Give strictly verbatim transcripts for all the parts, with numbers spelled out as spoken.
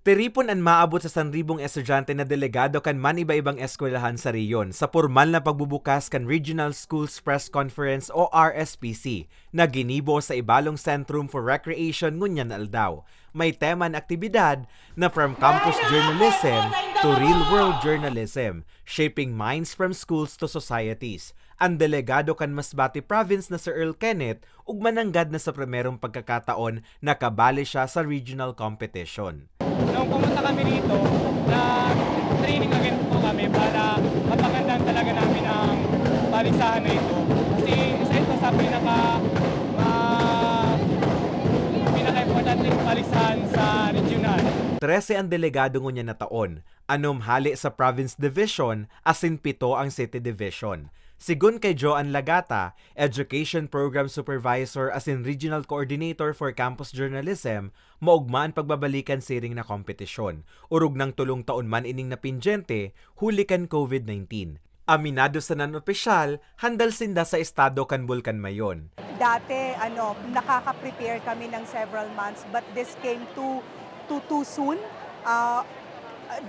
Tiripon an maabot sa sanribong estudyante na delegado kan man iba-ibang eskwelahan sa rehiyon sa pormal na pagbubukas kan Regional Schools Press Conference o R S P C na ginibo sa Ibalong Centrum for Recreation ngunyan na aldaw. May tema an aktibidad na From Campus Journalism to Real World Journalism, Shaping Minds from Schools to Societies. An delegado kan Masbate Province na si Earl Kenneth ug mananggad na sa primerong pagkakataon, nakabali siya sa regional competition. Nung pumunta kami rito, nag-training agad po kami para mapagandahan talaga namin ang palisahan na ito. Kasi isa ito sa pinaka, ah, pinaka-importanteng palisahan sa regional. Trese ang delegado ngunyan na taon, anom hale sa Province Division, asin pito ang City Division. Sigon kay Joan Lagata, Education Program Supervisor asin Regional Coordinator for Campus Journalism, maogma an pagbabalikan siring na kompetisyon. Orog nang tolong taon man ining napindyente, huli kan COVID nineteen. Aminado sa nan-opisyal, handal sinda sa estado kan Bulkan Mayon. Dati, ano, nakaka-prepare kami ng several months, but this came too, too, too soon. Ah,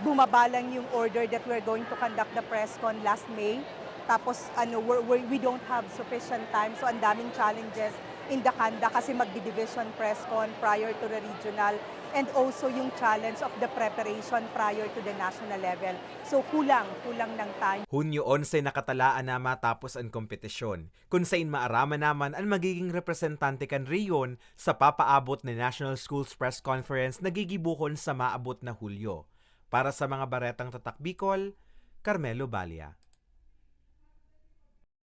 bumaba lang yung order that we're going to conduct the press con last May. Tapos, ano, we're, we're, we don't have sufficient time, so ang daming challenges in the conduct kasi magdi-division press con prior to the regional, and also yung challenge of the preparation prior to the national level. So, kulang, kulang ng time. Hunyo onse nakatalaan na matapos an kompetisyon, kun sain maaraman naman an magiging representante kan rehiyon sa papaabot na National Schools Press Conference na gigibohon sa maabot na Hulyo. Para sa mga Baretang Tatak Bicol, Carmelo Balia.